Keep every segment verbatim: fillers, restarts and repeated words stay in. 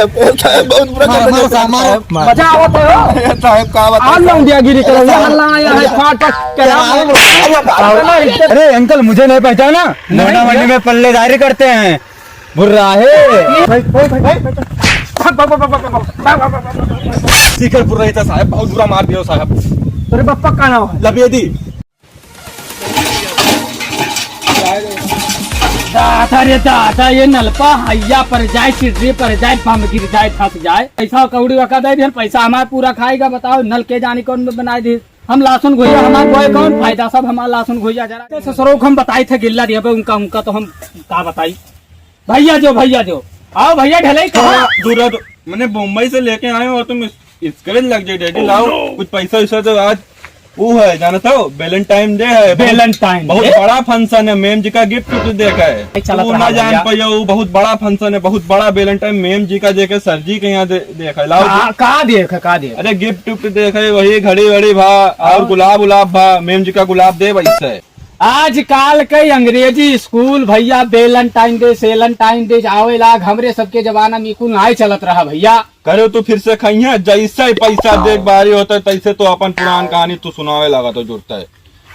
साहब, बहुत बुरा कर दिया। मारो, मारो। मजा आवत है हो? अरे साहब, का बात है? लौंडियागिरी करो, अरे साहब। हल्ला आया है, फाटक, क्या? अरे, अरे, अरे, अंकल, मुझे नहीं पहचाना? नहीं, लौंडा मंडी में पल्लेदारी करते हैं। बुर्रा है। भाई, भाई, भाई, भाई, भाई। भाग, भाग, भाग। सीकर बुर्रा ही था साहब, बहुत बुरा मार दिया साहब। तेरे बापा का नाम है? लबेदी। दादा रे दादा, ये नलपा हैया पर जाए, चिड़री पर जाए, बम गिर जाए, फंस जाए। पैसा कौड़ी वका दे दिहन, पैसा हमार पूरा खाएगा, बताओ, नल के जानी कौन बनाए दी। हम लासुन घोइया, हमार बोए कौन फायदा, सब हमार लासुन घोइया जरा। तो ससुरो को हम बताए थे, गिल्ला दिया बे, उनका, उनका तो हम का बताई। भैया जो, भैया जो, आओ भैया, ढलाई करो। हाँ, दूरा तो, मैंने बम्बई से लेके आए हो और तुम इस, स्क्रैच लग जाए, डैडी, लाओ, कुछ पैसा वैसा दो आज। वो है, जानत हो, Valentine Day है, बहुत, Valentine बहुत Day? बड़ा function है, मेम जी का gift उफ्ट देखा है। नहीं चलत तू रहा ना जान भैया। पाइयो, वो बहुत बड़ा function है, बहुत बड़ा Valentine, मेम जी का देखे, सर जी के यहाँ दे, देखा है, लाओ का, तू। का देख, का देख? अरे, gift उफ्ट देखा है, वही घड़ी वड़ी भा, और हाँ। गुलाब उलाब भा, मेम जी का गुलाब दे वैसे। आजकाल के अंग्रेजी स्कूल भैया, Valentine Day, सेलेंटाइन डे आवे लाग, हमरे सबके जमाना में कुल नाय चलत रहा भैया। करे तू फिर से खइया, जैसे ही पैसा देख बारी होता है, तैसे तो अपन पुरान कहानी तू सुनावे लगा तो जुड़ता है।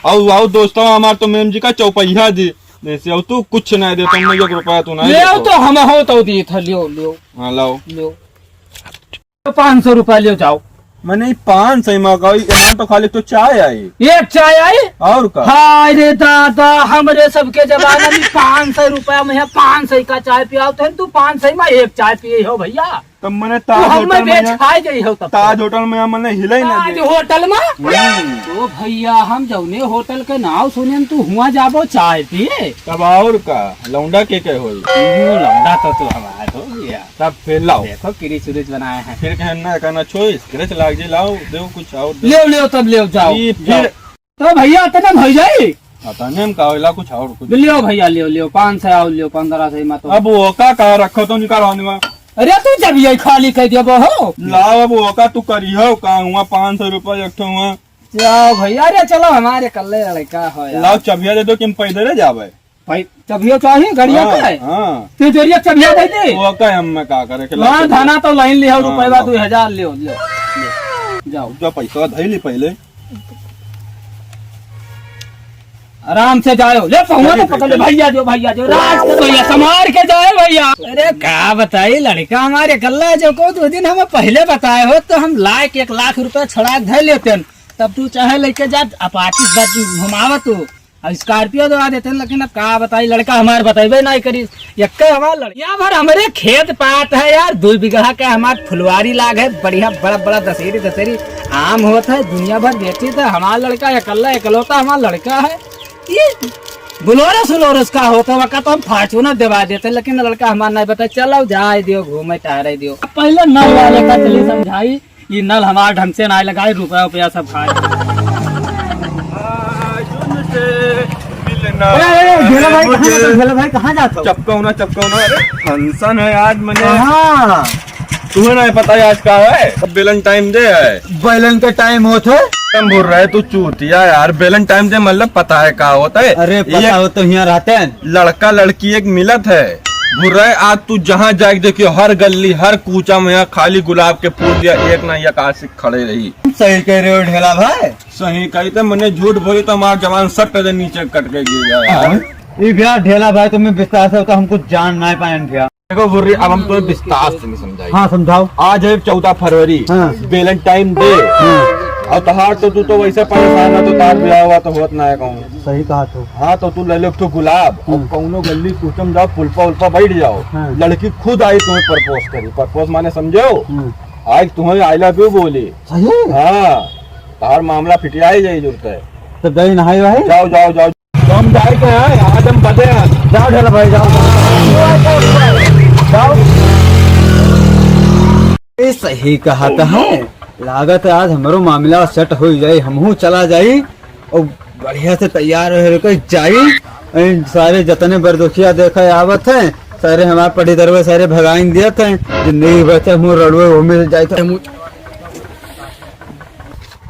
और, और दोस्तों हमार तो मेम जी का चौपहिया जी, जैसे अब तू कुछ नहीं देता, मैं एक रुपया तू नहीं ले आओ देता। तो हम हो तो दी था, लियो, लियो। हाँ, लाओ। लियो। तो पाँच सौ रुपया ले जाओ। मने पाँच सौ में का, यहाँ तो खाली तो चाय आई। एक चाय आई? और का? हाय रे दादा, हमरे सबके जमाना में पाँच सौ रुपया में है, पाँच सौ का चाय पियाओ थे, तू पाँच सौ में एक चाय पिए हो भैया। तब मने तू ताज हम होटल में में बेच यहाँ, खाए गई हो तब ताज तो। होटल में यहाँ मने हिलाई ना ताज दे। होटल में? हम्म। तो भैया, हम जौने होटल के नाव सुने, तू हुआ जाबो चाय पिए। तब और का, लौंडा के के होई? तू लौंडा तो तू हमार हो गया। तब फिर लाओ। देखो, किरीच उरीच बनाए हैं। फिर कहन ना, कहना छोई, स्क्रैच लाग जे, लाओ, देव कुछ और देव। लेव, लेव, तब लेव, जाओ, ई फिर जाओ। तो भैया, इतना में हो जाई? पता नहीं हम का होला, कुछ और कुछ। लेव भैया, लेव, लेव, पाँच सौ और लेव, पन्द्रह सौ में तो। अब वो का, का रखो तो निकाल आने में। अरे तू जब ये खाली कह दिया वो हो। लाओ, अब वो का तू करी हो, का हुआ पाँच सौ रुपया एक ठो हुआ। जाओ भैया, अरे चलो, हमारे कल्ले लड़का हो यार। लाओ, चबिया दे दो कि हम पैदल जावे। भाई, चबिया चाहिए गड़िया हाँ, का है? हाँ। तिजोरिया चबिया दे दे। वो का हम में का करे के हाँ, लागे? धना तो लाइन लिया, हाँ, रुपया लाओ। दो हजार लियो, लियो, लियो। जाओ। जो पैसा धई ली पहले। आराम से जाओ। ले, पहुँचा तो पकड़ ले, भैया जो, भैया जो, राज के भैया, संभाल के जाओ भैया। अरे का बताई, लड़का हमारे कल्ला जो को दो दिन हमें पहले बताए हो तो हम लाख, एक लाख रुपया छड़ा धर लेते हैं। तब तू चाहे लेके जा, अपाची बस घुमावा तू। अब Scorpio दवा देते हैं, लेकिन अब का बताई, लड़का हमार बतइबे नाहीं करी। यक्के हमार लड़-, या भर हमरे खेत पात है यार, दुइ बीघा के हमार फुलवारी लाग है, बढ़िया बड़ा बड़ा दशहरी दशहरी आम होत है, दुनिया भर बेची थे। हमार लड़का एकल्ला एकलौता हमार लड़का है। ये Bolero सोलोरो का होत है, वका तो हम Fortuner देवा देते, लेकिन लड़का हमार नाहीं बताई। चलो जाए दियो, घूमे टहरे दियो। पहले नल वाले का चली समझाई। ई नल हमार ढंग से नाहीं लगाई, रुपया उपया सब खाए। अरे, अरे, अरे, ढेला भाई, कहाँ जात हो? ढेला भाई, कहाँ जात हो? चपकाओ ना, चपकाओ ना। अरे, function है आज मने। हाँ। तुम्हें नाहीं पता है आज का है? Valentine Day है। Valentine के time होत है? तुम बोल रहे तू चूतिया यार, Valentine Day मतलब पता है का होत है? अरे, पता हो तो यहाँ रहते हैं। लड़का लड़की एक मिलत है। बुर्रा, आज तू जहाँ जाके देखियो, हर गल्ली, हर कूचा में यहाँ खाली गुलाब के फूल दिया, एक ना एक आशिक खड़े रही। सही कह रहे हो ढेला भाई। सही कही तो मने झूठ बोली तो हमार जवान सट दे नीचे कट के गिर गया यार। हाँ। ई भैया ढेला भाई तुम्हें विश्वास है तो हमको जान ना पाए भैया। देखो बुर्री, अब हम तुम्हें विस्तार से नहीं समझाई। हाँ, समझाओ। आज है चौदह फरवरी, हाँ। Valentine Day। हाँ। और तोहार तो, तू तो वैसे परेशान है, तो तार ब्याह हुआ तो होत ना है कहूँ। सही कहा तू। हाँ, तो तू ले ले एक ठो गुलाब और हम्म। कौनो गली कूचम जाओ, पुलपा उल्पा बैठ जाओ, हाँ। लड़की खुद आई तुम्हें propose करी। Propose माने समझो? हम्म। आज तुम्हें I love you बोली। सही? हाँ, तार मामला फिटिया ही जाई जरूरत है। तो गई नहाई वहाई? जाओ, जाओ, जाओ। तो हम जाए के हैं, आज हम बदे हैं। जाओ ढेला भाई, जाओ। जाओ। ए, सही कहत है, लागत है आज हमरो मामला set हो जाई, हमहू चला जाई और बढ़िया से तैयार होके जाई। इन सारे जतने बरदोखिया देखे आवत हैं, सारे हमार पटीदरवे सारे भगाइन दियत हैं, जिंदगी बचे हमहू रड़ुए घूमे से जाई तो हमहू।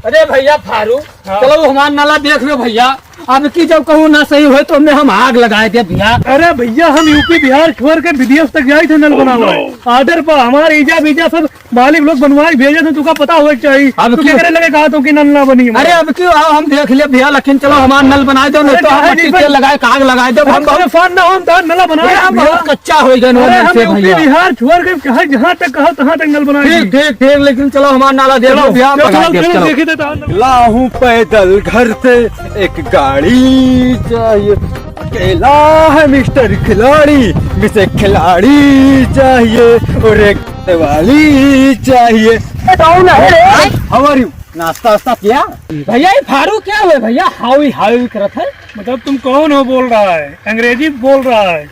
अरे भैया फारूक, चलो, वो हमार नला देख लो भइया, अब की जब कहूँ ना सही होए तो मैं हम आग लगाए दे भइया। अरे भइया, हम यूपी बिहार छोड़ के विदेश तक जाए थे नल बनावे। ऑर्डर पर हमारे ईजा बीजा सब मालिक लोग बनवाए भेजे थे, तुका पता होए के चाहिए। अब तू क्यों? केकरे लगे कहा तो कि नल ना बनी हमारे? अरे अब क्यों आओ, हम देख ले भइया, लेकिन चलो हमार नल बनाए दो, नहीं अरे तो हम काहे मट्टी नहीं तेल बन- लगाए, आग लगाए दो, अरे हम बहुत परेशान ना हो, हम तो नला बनाए भइया, हम भइया। बहुत कच्चा हो गए अरे नल हम से यूपी भइया। बिहार छोड़ के कहा जहाँ तक कहा तहाँ तक नल बनाए ठीक, दिए। ठीक, ठीक, लेकिन चलो हमार नाला देख चलो, लो भइया, चलो, भगा चलो, दे, चलो, चलो। देखिए तो नल। लाहूं पैदल घर से एक गाड़ी चाहिए। अकेला है मिस्टर खिलाड़ी, मुझे खिलाड़ी चाहिए और एक वाली चाहिए। कौन है रे? How are you? नाश्ता वास्ता किया? भइया, ये फारू क्या हुए भइया? हावी हावी करत है। मतलब, तुम कौन हो बोल रहा है? अंग्रेजी बोल रहा है।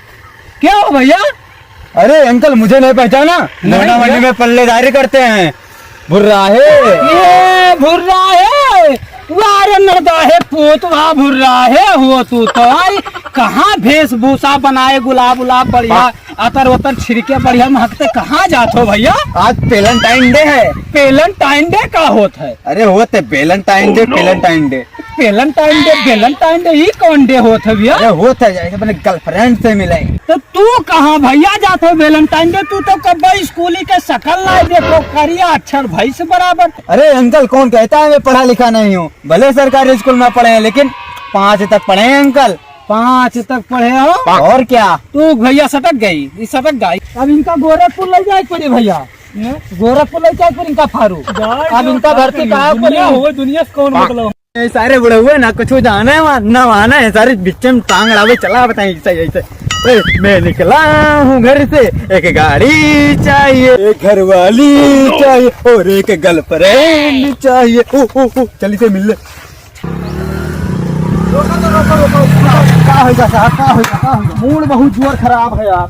क्या हो भइया? अरे अंकल, मुझे नहीं पहचाना? नहीं नोटा भइया। मंडी में पल्लेदारी करते हैं। भुर्रा है। ये भुर्रा है। वाह रे नरदा है पूत, वाह भुर्रा है हो तू तो। आई, कहाँ वेशभूषा बनाए, गुलाब उलाब बढ़िया, अतर वतर छिड़के बढ़िया महकते, कहाँ जात हो भइया? आज Valentine Day है। Valentine Day का होत है? अरे होत है Valentine Day, Valentine Day। Valentine Day, Valentine Day, ई कौन day होत है भइया? अरे होत है, ऐसे अपने girlfriend से मिले। तो तू कहाँ भइया जात हो Valentine Day? तू तो कब्बे स्कूली के शकल नाहीं देखो, करिया अक्षर भैंस बराबर। अरे अंकल, कौन कहता है मैं पढ़ा लिखा नहीं हूँ? भले सरकारी स्कूल में पढ़े हैं, लेकिन पाँच तक पढ़े हैं अंकल। पाँच तक पढ़े हो? और क्या? तू भइया सटक गई, ई सटक गई। अब इनका गोरखपुर ले जाए के पड़ी भइया। गोरखपुर ले जाए के पड़ी इनका फारू। अब इनका भर्ती कहाँ पड़ी? दुनिया से कौन मतलब? ये सारे बुढ़उए ना कुछ जाने वा-, ना वाना है, सारे बिच्चे में टांग अड़ावे चला बताएं ऐसे, ऐसे। ए, मैं निकला हूँ घर से, एक गाड़ी चाहिए, एक घरवाली चाहिए और एक girlfriend चाहिए। ओ, ओ, ओ, चल इसे मिल ले। रोको तो, रोको, रोको, रोको। का होइगा साहब, का होइगा, का होइगा? Mood बहुत जोर खराब है यार।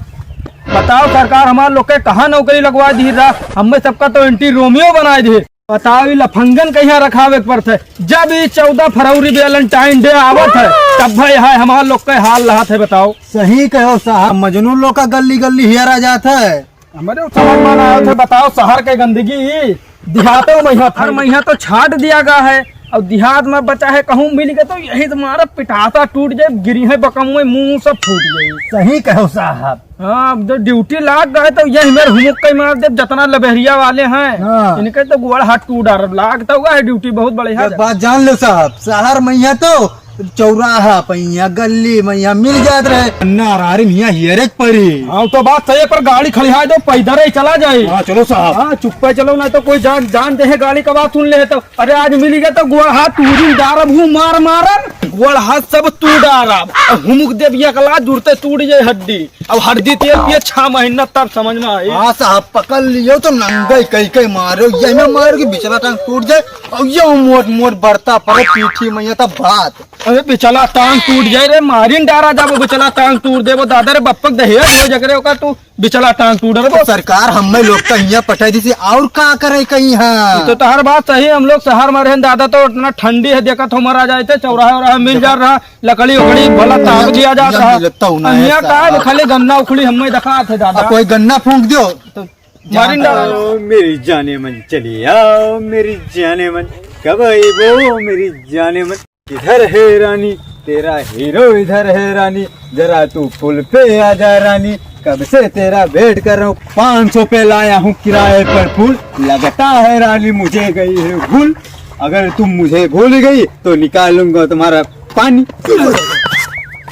बताओ सरकार, हमार लोग के कहाँ नौकरी लगवा दी रहा, हमें सबका तो Aunty Romeo बनाए दिए। बताओ, ई लफंगन के यहाँ रखावे के पड़त है। जब ई चौदह फरवरी Valentine Day आवत है, तब भाई हाय हमार लोग के हाल रहत है, बताओ। सही कहो साहब, मजनू लोग का गली गली हियरा जात है। हमरे समझ में ना आवत है, बताओ, शहर के गंदगी ई, देहातों में यहाँ, हर में यहाँ तो छाट दिया गया है। और देहात में बचा है, कहूँ मिल गए तो यही तुम्हारा पिटासा टूट जाए, गिरी है बकमुए, मुंह सब फूट जाए। सही कहो साहब। हाँ, अब जो duty लाग गए तो यही मेरे हुमुक के मार दे, जितना लबेरिया वाले हैं, हाँ। इनके तो गोड़ हाथ टूट डार लाग तो हुआ है duty बहुत बढ़िया। एक बात जान लो साहब, शहर में यहाँ तो चौराहा पे यहाँ, गली में यहाँ मिल जात रहे। अन्ना अरारी में यहाँ हियरे के पड़ी। हाँ, तो बात सही है, पर गाड़ी खड़िया दो, पैदल ही चला जाए। हाँ, चलो साहब। हाँ, चुप्पे चलो, ना तो कोई जान, जान दे है, गाड़ी का बात सुन ले तो। अरे, आज मिल गया तो गोड़ हाथ टूरी डारब हूँ, मार मारब, गोड़ हाथ सब तू डारब। अब हुमुक देब एकला, जुड़ते टूट जाए हड्डी। अब हड्डी तेल पिए छह महीना, तब समझ में आई। हाँ साहब, पकड़ लियो तो नंगे कई कई मारो, ये में मारो कि बिचला टांग टूट जाए। और ये मोट मोट बढ़ता पड़े पीठी में, ये तब बात। अरे बिचला टांग टूट जाए रे, मारिन डारा जब बिचला टांग टूट देबो, दादा रे बप्पक दहेज हो जकरे ओका तू बिचला टांग टूट रे। तो सरकार हमें लोग का हियाँ पठाई दी थी, और का करे कहीं हाँ? तो तोहर बात सही, हम लोग शहर में रहें दादा, तो इतना ठंडी है, देखत हो मरा जाए थे, चौराहे उराहे मिल जा रहा, लकड़ी उकड़ी भला ताप दिया जात रहा। मिलता हूँ ना हियाँ ऐसा। का खाली गन्ना उखड़ी हमें देखा थे दादा। अब कोई गन्ना फूंक दो। तो मारिन डारा। आओ मेरी जाने मन, चली आओ मेरी जाने मन, कब आएबो मेरी जाने मन। इधर है रानी, तेरा हीरो इधर है रानी, जरा तू पुल पे आजा रानी, कब से तेरा wait कर रहा हूँ। पाँच सौ पे लाया हूँ किराए पर फूल, लगता है रानी मुझे गई है भूल, अगर तुम मुझे भूल गई तो निकालूंगा तुम्हारा पानी।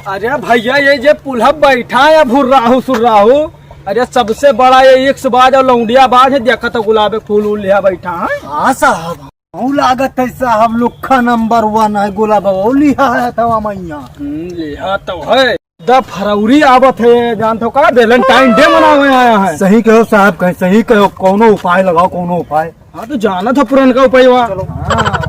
अरे भइया, ये जे पुलहब बैठा है भुर्राहू सुर्राहू, अरे सबसे बड़ा ये इक्सबाज और लौंडियाबाज है, देखा तो गुलाब फूल उल लिहा बैठा है। हाँ साहब, हूँ लागत है साहब, लुक्खा number one है, गुलाब वो लिहा है थवा मैया। हम्म, लिहा तो है। द फरवरी आवत है, जानत हो का, Valentine Day मनावे आया है। सही कहो साहब, कहीं सही कहो, कौनो उपाय लगाओ, कौनो उपाय। हाँ, तो जाना था पुरनका उपाय हुआ। चलो। हाँ।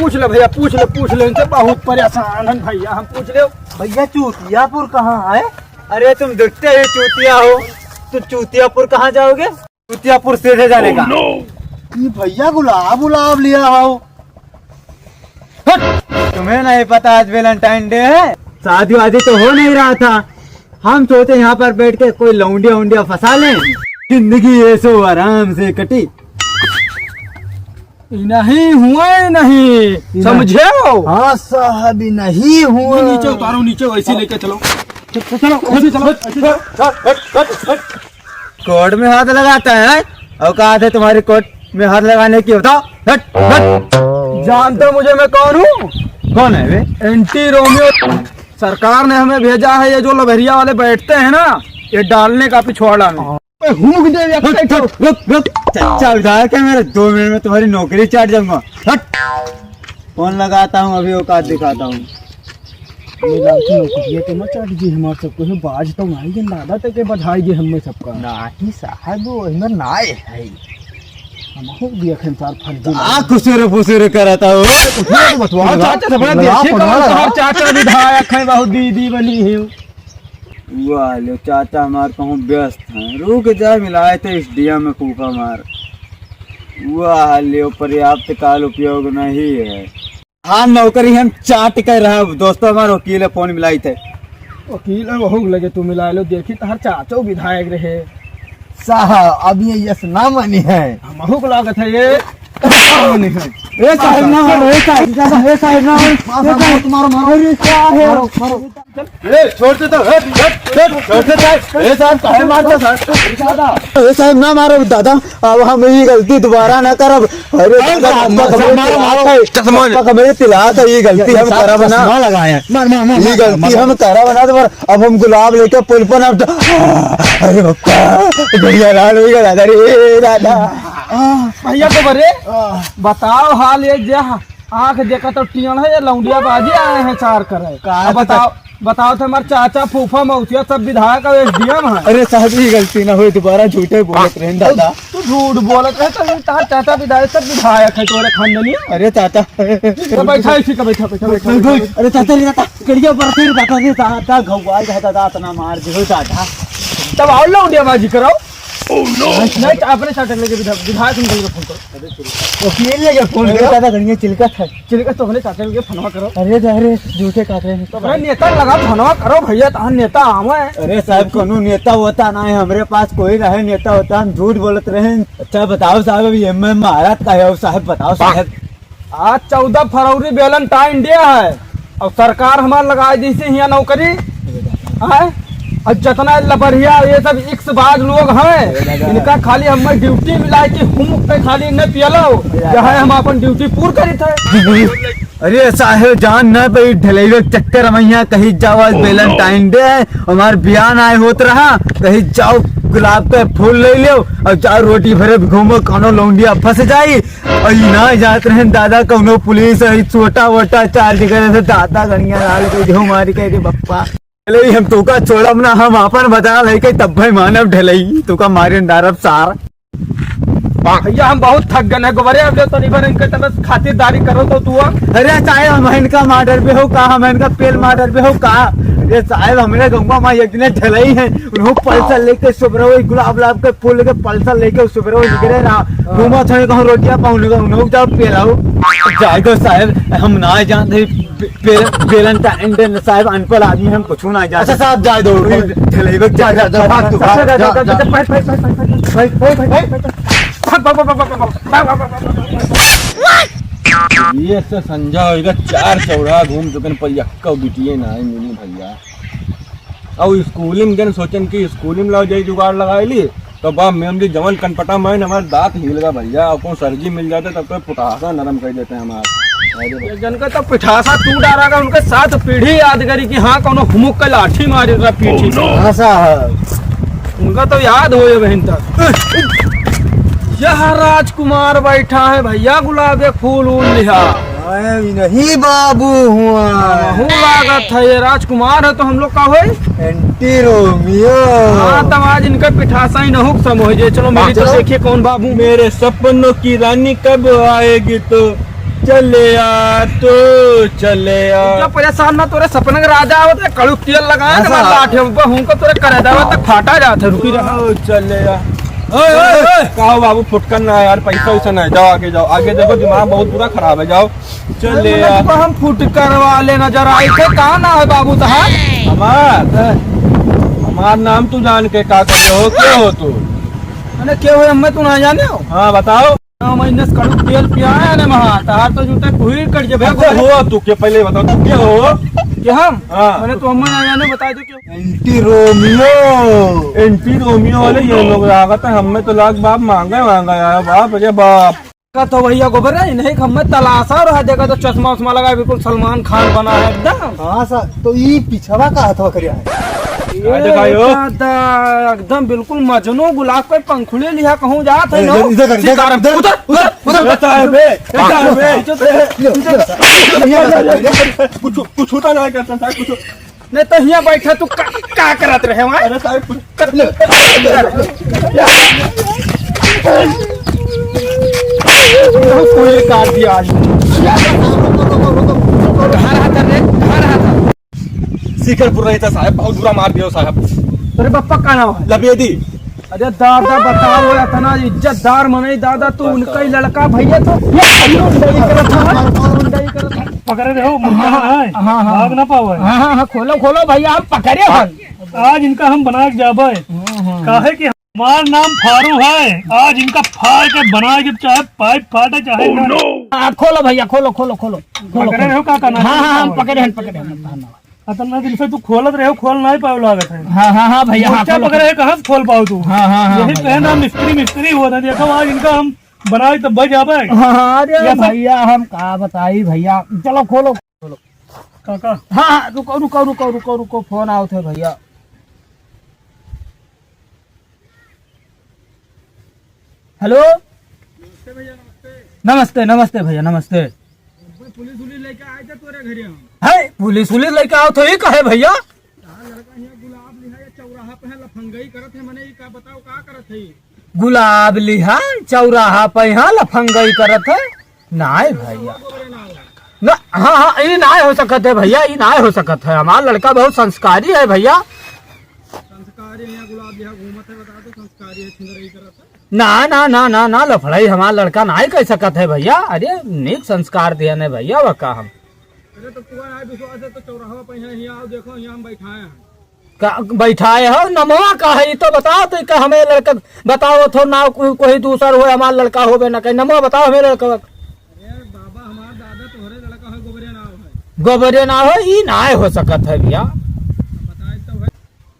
पूछ ले भइया, पूछ ले, पूछ ले, इनसे बहुत परेशान हैं भइया, हम पूछ ले। भइया, चूतियापुर कहाँ है? अरे, तुम दिखते ही चूतिया हो, तो चूतियापुर कहाँ जाओगे? चूतियापुर सीधे जाने का। Oh, no! ये भइया गुलाब, गुलाब लिया हो। हट! तुम्हें नहीं पता आज Valentine Day है? शादी वादी तो हो नहीं रहा था, हम सोचे यहाँ पर बैठ के कोई लौंडिया उंडिया फंसा लें, जिंदगी ऐसो आराम से कटी। नहीं हुआ ही नहीं, नहीं। समझे हो? हाँ साहब, ई नहीं हुआ। नहीं, नीचे उतारो, नीचे वैसे लेके चलो। चलो, चलो, ऐसे चलो, ऐसे चलो। कोर्ट में हाथ लगाता है? औकात है तुम्हारी कोर्ट में हाथ लगाने की? बताओ, हट, हट। जानते हो मुझे, मैं कौन हूँ? कौन है बे? एंटी रोमियो। सरकार ने हमें भेजा है, ये जो लबेरिया वाले बैठते हैं ना, ये डालने का पिछवाड़ा में। ए, हुमुक दे, एक हट, साइड हट, रुक, रुक। चच्चा विधायक है मेरे, दो मिनट में तुम्हारी नौकरी चाट जाऊंगा। हट। फोन लगाता हूँ, अभी औकात दिखाता हूँ। ये लालची नौकरिया के मत चाट जी, हमार सब कुछ बाज तो आई गए, दादा तक के बधाई गए हमें सबका। नाही साहब, वो इधर ना आए है। हम हो गया खन सार फर्जी आ, कुसुर फुसुर करता हो। उठा तो बतवा, बतवा, चाचा, सबने बतवा, देखे बतवा, कौन बतवा। सार चाचा विधायक है, बहुत दीदी बनी है। वाह, ले चाचा हमार कहूँ व्यस्त हैं, रुक जा, मिलाए थे एसडीएम में फूफा मार। वाह, ले पर्याप्त काल उपयोग नहीं है। हाँ, नौकरी हम चाट कर रहा, दोस्तों हमार वकील है, फोन मिलाई थे। वकील है, वहू लगे तू मिला लो, देखी तोहर चाचो विधायक रहे। साहब, अब ये यस ना मानी है। हमहू को लागत है ये। ए साहब, ना मारो, ए साहब, ए साहब, ना मारो, मारो, ए साहब, मारो, मारो, मारो। अरे, क्या है? मारो, मारो। ए, छोड़ दे तो, ए, ए, ए, छोड़ दे साहब। ए साहब, काहे मारता साहब? दादा। ए साहब, ना मारो दादा, अब हम ये गलती दोबारा ना करब। अरे दादा, मारो, चश्मा मारो, मारो। चश्मा ले। चश्मा मेरे तिला था, ये गलती हम करब ना। चश्मा लगाया। मार, मार, मार, ये मार, गलती मार। हम करब ना, तो अब हम गुलाब लेके पुल पर ना। अरे बप्पा, गड़िया लाल हो गया दादा रे, दादा। भैया तो बरे, बताओ हाल ये जे आँख देखा तो टियण है, ये लौंडिया बाजी आए हैं चार करे। का अब बताओ, बताओ तो हमार चाचा, फूफा, मौसिया सब विधायक और एसडीएम है। अरे साहब, ये गलती ना होई, दोबारा झूठे बोलत रहे दादा। तू झूठ बोलत रहे तो ये तार चाचा विधायक, सब विधायक है तोरे खानदानी। अरे चाचा। तो बैठा इसी का, बैठा, बैठा, बैठा, बैठा। अरे चाचा, रे चाचा, कड़िया पर फिर बैठा रे चाचा, घुआ गया दादा, इतना मार दे हो चाचा। तब आओ लौंडिया बाजी करो। नहीं, नहीं, तो अपने चाचा के लगे विधा-, विधायक अंकल को फोन करो। वकील लगे फोन अरे करो। दादा, गड़िया चिलका था। चिलका तो अपने चाचा के लगे फोनवा करो। अरे, अरे, झूठे काट रहे हैं। तो अपने नेता लगा फोनवा करो भैया, तहां नेता आवे। अरे साहब, कोनो नेता होता ना है, हमरे पास कोई रहे नेता होता, हम झूठ बोलत रहे। अच्छा बताओ साहब, अभी एम में महाराज का है, साहब बताओ साहब। आज चौदह फरवरी Valentine Day है और सरकार हमार लगाए दी से हियाँ नौकरी है। और जितना लबरिया ये सब इक्सबाज लोग हैं, इनका खाली हमें ड्यूटी मिला कि हुमुक पे खाली न पियलो, चाहे हम अपन ड्यूटी पूर करी थे। अरे साहेब जान न पे ढलैया के चक्कर में यहाँ कहीं जाओ, आज Valentine Day है, हमार बियान आए होत रहा, कहीं जाओ गुलाब का फूल ले लो और जाओ रोटी भरे घूमो, कौनो लौंडिया फंस जाई। अई ना जात रहन दादा, कौनो पुलिस आई, छोटा वोटा चार्ज करे से दादा, गड़िया लाल के जो मारी के रे बप्पा। चले, हम तोका छोड़ब ना, हम आपन बता लेके तब भाई मानव ढलई, तोका मारे डारब सार। भैया, हम बहुत थक गए हैं गोबरे, अब ले तो नहीं भर इनके तब खातिरदारी करो तो तू। अरे चाहे हम इनका मार डरबे हो का, हम इनका पेल मार डरबे हो का? अरे साहब, हमरे गंगा माँ एक दिन ढलई है, उन्हों पल्सर लेके सुबह वही गुलाब गुलाब के फूल लेके पल्सर लेके सुबह वही निकले रहा। हाँ। घूमा छोड़े कहूँ रोटियां पाऊँ, उन्हों जाओ पेलाओ। जाए दो साहब, हम ना जानते, पे-, पे-, पेलन टा-, एंड साहब अनपढ़ आदमी, हम कुछ ना जानते। अच्छा साहब, जाए दो। ढलई बक जा, जा, जा, भाग तू, भाग, जा, जा, जा, जा। जा, जा, भाग, भाग, भाग। ये से संझा होइगा, चार चौराहा घूम चुकन पर यक्का बिटिये ना है मिली भैया। अब स्कूल में गन सोचन कि स्कूल में लाओ जाई जुगाड़ लगाई ली, तो बा मेम जी जवन कनपटा माइन हमार दांत हिल गा भैया। अब कौन सरजी मिल जाते तब तो पुटासा नरम कर देते हैं हमार। अरे ये जन का तो पिठासा तू डारा का, उनके साथ पीढ़ी याद करी कि हाँ, कौनो हुमुक का लाठी मारे रहा पीठी से। हाँ साहब। उनका तो याद हो ये बहन तक। यह राजकुमार बैठा है भैया, गुलाब के फूल उल लिहा। अरे नहीं बाबू हुआ। हमहू लागत है ये राजकुमार है तो हम लोग का होई? एंटी रोमियो। हाँ, तब आज इनका पिठासा ही न हुक समोह जे। चलो मेरी तो बाबू। देखिए कौन बाबू। मेरे सपनों की रानी कब आएगी तो चले आ, तो चले आ। जो परेशान ना, तोरे सपने के राजा आवत है, कड़ू तेल लगाए ना, ऐसा? लाठ है, ऊपर हमको तोरे करे जावे तक फाटा जात है, रुकी रहा। ओ, चले आ। ओए, ओए, ओए। का हो बाबू, फुटकर ना यार, पैसा वैसा नहीं, जाओ आगे जाओ, आगे देखो, दिमाग बहुत बुरा खराब है, जाओ। चले अरे आ। मतलब तो हम फुटकर वाले नजर आए थे, कहाँ ना है बाबू साहब? हमार? हाँ। हमार नाम तू जान के का करे हो, के हो तू? अरे के हो, हमें तू ना जाने हो? हाँ, बताओ। हम इन्हें कड़ू तेल पियाए ने महा, तहार तो जूता कुहीर कट जबे। अच्छा, हो, तू के पहले बता, तू के हो? के हम? हाँ। मैंने तो अम्मा आया ने बता दो क्यों। एंटी रोमियो। एंटी रोमियो वाले ये लोग लागत है, हमें तो लाग बाप मांगे मांगा यार, बाप रे बाप। का तो भैया गोबर है, इन्हें हम में तलाशा रहा, देखा तो चश्मा उश्मा लगाए, बिल्कुल सलमान खान बना है एकदम। हाँ सर, तो ई पिछवा का हथवा करिया है? ये का देखा यो? दादा, एकदम बिल्कुल मजनू गुलाब के पंखुड़े लिहा कहूँ जात है ए, ना। इधर कर, इधर कर, शिकार। इधर। उधर, उधर, उधर। बता है बे, बता है बे। कुछ, कुछ होता ना करता था, कुछ। नहीं तो हियाँ बैठा तू का, का करत रहे वहाँ? अरे साहब, कुछ कर ले। कोई काट दिया आज। कहाँ रहा था रे? कहाँ रहा था? शिकरपुर रही था साहब, बहुत बुरा मार दिया साहब। अरे बप्पा का नाम है? लबेदी। अरे दादा बताओ, इतना इज्जतदार मनई दादा, तू उनका ही लड़का भैया, तो ये गुंडई करत है, गुंडई करत है। पकड़े रहो, मुर्गा हाँ, है, हाँ, हाँ। भाग ना पावे। हाँ, हाँ, हाँ, खोलो, खोलो भैया, हम पकड़े हन। आज इनका हम बना के जाबे, हाँ, हाँ। काहे कि हमार नाम फारू है, आज इनका फाड़ के बना के, चाहे पाइप फाटे, चाहे ना। हाँ, खोलो भैया, खोलो, खोलो, खोलो, खोलो, पकड़े खोलो। रहो, का करना हाँ, हाँ, हम पकड़े हन, पकड़े हन, धन्यवाद। अतना दिन से तू खोलत रहे, खोल नहीं पावे लागत है। हाँ, हाँ, हाँ, भैया, हाँ, मोर्चा खोलो, पकड़े खोलो। है, कहाँ से खोल पाओ तू? हाँ, हाँ, हाँ, यही भैया, कहना हाँ। मिस्त्री, मिस्त्री हुआ था। देखो, आज इनका हम बनाए तब बच जाबे। हाँ, अरे ये सब भैया, हम का बताई भैया। चलो, खोलो, खोलो। काका। हाँ, हाँ, रुको, रुको, रुको, रुको, रुको, फोन आवत है भैया। हेलो। नमस्ते भैया, नमस्ते। नमस्ते, नमस्ते भैया, नमस्ते। भाई, पुलिस उलिस लेके आए थे तोरे घरे हम। है, पुलिस उलिस लेके आओ तो ही कहे भैया? हाँ, लड़का यहाँ गुलाब लिहा या चौराहा पे है, लफंगई करत है, मने ई का बताओ का करत है? गुलाब लिहा चौराहा पे यहाँ लफंगई करत है? नाय भैया। ना, हाँ, हाँ, ई नाय हो सकत है भैया, ई नाय हो सकत है। हमार लड़का बहुत संस्कारी है भैया। संस्कारी है, गुलाब लिहा घूमत है, बता दो, संस्कारी है, छिंदरई करत है। ना, ना, ना, ना, ना, लफड़ाई हमार लड़का नाय कह सकत है भैया। अरे, नीक संस्कार दिया ने भैया, वह का हम। अरे, तो तुम्हारा विश्वास है तो चौराहा पे यहाँ, यहाँ आओ, देखो, यहाँ हम बैठाए हैं। का बैठाए हो? नमवा का है, ई तो बताओ, तो का हमें लड़का बताओ थो, नाव को-, कोई दूसर हो, हमार लड़का होबे ना कहीं, नमवा बताओ हमें लड़का। अरे बाबा, हमार दादा तोहरे लड़का है, गोबरे नाव है। गोबरे नाव है, ई नाय हो सकत है भैया। बताए तो भाई।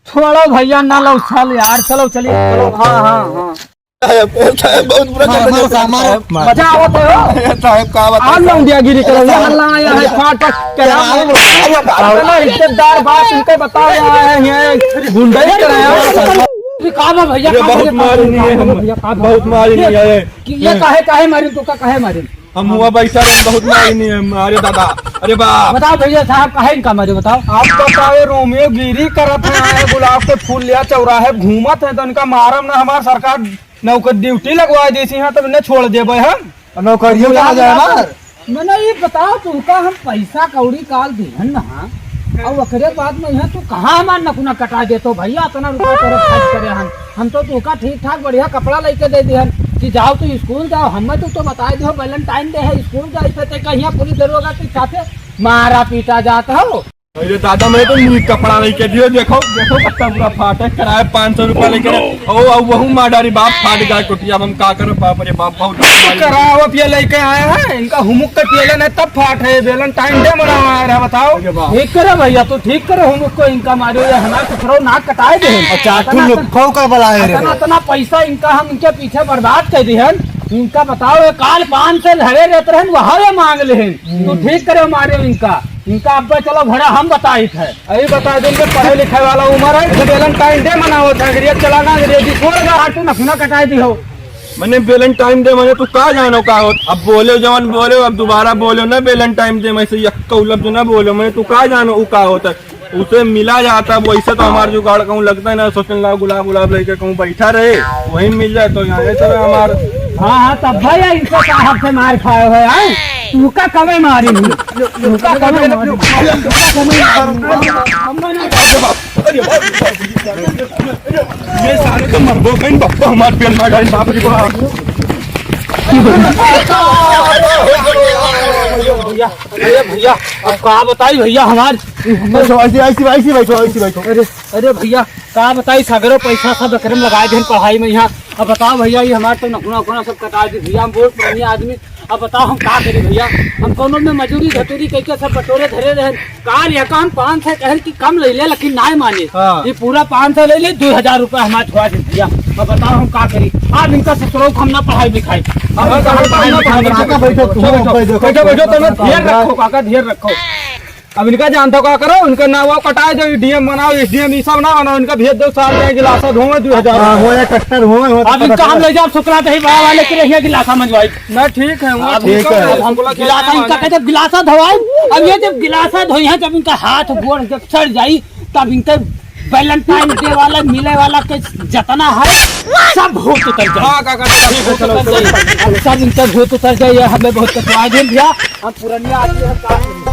छोड़ो भैया, ना लो, चल यार, चलो, चलिए, चलो, हाँ, हाँ, हाँ। साहब, साहब, बहुत बुरा मारो, कर दिया मारो, साहब, मारो। साहब। मजा आवत है हो? साहब, का बताएं, आज साहब। लौंडियागिरी करो, ये हल्ला आया है, फाटक के क्या नाम है? अरे, बाप रे। इतना इज्जतदार बात इनके बताओ, यहाँ है, ये गुंडई कराया। ये का बा भैया, ये का बहुत बा, मारी नहीं है, का बा हम भैया, का बा? बहुत मारी नहीं है। कि ये काहे, काहे मारी, तो का काहे मारी? हम हुआ बैठा रहे, बहुत मारी नहीं है, अरे दादा, अरे बाप। बताओ भैया साहब, काहे इनका मारे, बताओ। आप बताओ, ये रोमियो गिरी करत है, गुलाब के फूल लिया चौराहे घूमत है, तो इनका मारम ना, हमार सरकार नौकर ड्यूटी लगवा देसी है, तब इन्हें छोड़ देबे हम। और नौकरियों चला जाए हमार। मने ये बताओ, तुमका हम पैसा कौड़ी काल दिहन ना, और ओकरे बाद में यहाँ तू कहाँ हमार नकुना कटा देतो भैया? इतना रुपया तोरे खर्च करे हन, हम तो तुमका ठीक ठाक बढ़िया कपड़ा लेके दे दिहन कि जाओ तू स्कूल जाओ, हमें तू तो बताए दियो वैलेंटाइन डे है, स्कूल जाए थे, ते कहिया पुलिस दरोगा के साथे मारा पीटा जात हो। अरे दादा, मैं तो नीक कपड़ा नहीं के दियो, देखो, देखो, कितना बुरा फाटे कराए, पाँच सौ रुपया लेके। ओ, अब वहू मार डारी, बाप फाट गया कोटिया, अब हम का करो, बाप रे बाप, बहुत कराओ, अब ये लेके आए हैं, इनका हुमुक के पियले नहीं तब फाट है, वैलेंटाइन डे मनावा आ रहा, बताओ। अरे बाप। ठीक करे भैया, तू ठीक करे, हुमुक को इनका मारो, ये हमारे ससुरो नाक कटाए दे। अच्छा, तू इतना, लोग इतना, खो का बलाए रे। इतना, इतना पैसा इनका हम इनके पीछे बर्बाद कर दिहन, इनका बताओ, ये काल पान से लड़े रहते रहन, वहाँ ये मांग लेहन, तू ठीक करे मारे इनका। इनका अब्बा चलो घोड़ा हम बताइत है। अभी बता दें कि पढ़े लिखे वाला उम्र है, तो वैलेंटाइन डे मनावत है, अगर ये चलाना, अगर ये छोड़ दो, हाथ में नखुना कटाई दी हो। मैंने वैलेंटाइन डे, मैंने तू का जानो का हो? अब बोले जवन बोले, अब दोबारा बोले ना वैलेंटाइन डे, मैं से यक्का लफ्ज ना बोले, मैंने तू का जानो उ का होता है? उसे मिला जाता, वैसे तो हमार जुगाड़ कहूँ लगता है ना, सोचने ला गुलाब गुलाब लेके कहूँ बैठा रहे, वहीं मिल जाए तो यहाँ ऐसा हमार। हाँ, हाँ, तब भैया इनसे साहब से मार खाए हो, आए? तुका कमे मारी हूँ। तुका कमे मारी। ये सारे तो मरबो कहीं, बाप हमार पेट में डाल, बाप रे बाप। भैया, अरे भैया, अब का बताई भैया हमार। ऐसी, ऐसी, ऐसी बैठो, ऐसी बैठो। अरे, अरे भैया, का बताई, सगरो पैसा सब एकरे में लगाए देन पढ़ाई में यहाँ। अब बताओ भैया, ये हमार तो नखुना उखुना सब कटा दी भैया, हम बहुत पुरानी आदमी। अब बताओ हम का करी भैया, हम कौनो में मजूरी धतूरी कइके सब बटोरे धरे रहन। काल या काम पाँच सौ कहन कि कम ले ले, लेकिन नाय माने। हाँ। ये पूरा पाँच सौ ले ले, दो हजार रुपया हमार धोआ दे भैया। अब बताओ हम का करी, आप इनका ससुरो को हम ना पढ़ाई लिखाई। अब हाँ, इनका हम हाँ, पढ़ाई हाँ, लिखाई हाँ, बैठो, बैठो, बैठो, बैठो, बैठो, बैठो, बैठो, तने ध्यान हाँ, रखो काका, ध्यान रखो। अब इनका जानता का करो, उनका नाव कटाए दो, डीएम बनाओ, एसडीएम, ई सब ना बनाओ, इनका भेज दो, सार जाए गिलासा धोवे दो हजार। हाँ, हो या ट्रैक्टर हो, हो अब इनका हम ले जाओ सुकरा दही बड़ा वाले के रहिए गिलासा मंजवाई। ना, ठीक है, वो अब ठीक है। अब हम गिलासा इनका कहते गिलासा धोवाई, अब ये जब गिलासा धोई है, जब इनका हाथ गोड़ जब सड़ जाई, तब इनका वैलेंटाइन डे वाला मिले वाला के जतना है, सब भूत उतर जाए। हाँ, काका, ठीक है, चलो, चलो। अब सब इनका भूत उतर जाए, ये हमें बहुत कटवा दे भैया, हम पुरनिया आदमी हैं, का